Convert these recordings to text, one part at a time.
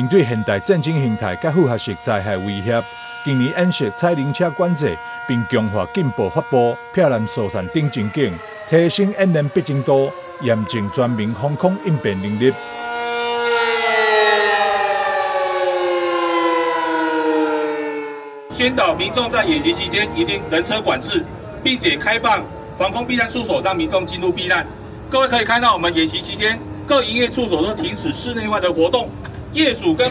面對現代戰爭形態佮複合式災害威脅，今年演習採靈車管制，並強化警報發布、避難疏散等情景，提升演練逼真度，驗證全民防空應變能力。宣導民眾在演習期間一定人車管制，並且開放防空避難處所，讓民眾進入避難。各位可以看到，我們演習期間各營業處所都停止室內外的活動，業主跟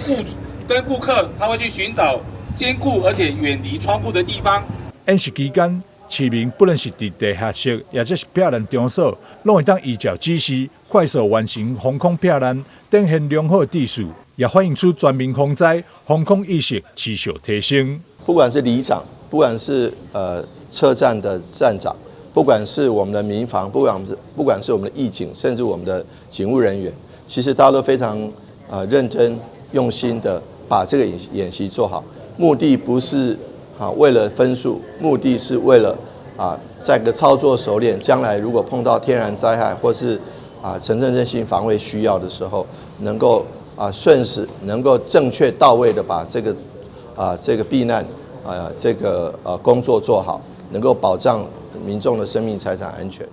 顧客他會去尋找堅固而且遠離窗戶的地方。演習期間，市民不論是佇地下室，抑者是避難場所，攏會當依照指示快速完成防空避難，展現良好秩序，也反映出全民防災防空意識持續提升。不管是里長，不管是車站的站長，不管是我們的民防，不管是我們的義警，甚至我們的警務人員，其實大家都非常認真用心的把這個演習做好。目的不是為了分數，目的是為了在個操作熟練，將來如果碰到天然災害或是城鎮韌性防衛需要的時候，能夠順時能夠正確到位的把這個避難這個工作做好，能夠保障民眾的生命財產安全。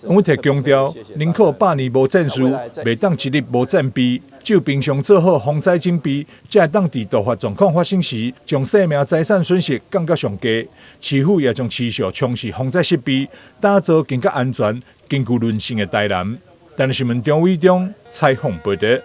黃偉哲強調，寧可百年無戰事，袂當一日無戰備。只有平常做好防災準備，才會當佇突發狀況發生時，將生命財產損失降到上低。市府也將持續充實防災設備，打造更加安全、更具韌性的台南。台南新聞張偉中採訪報導。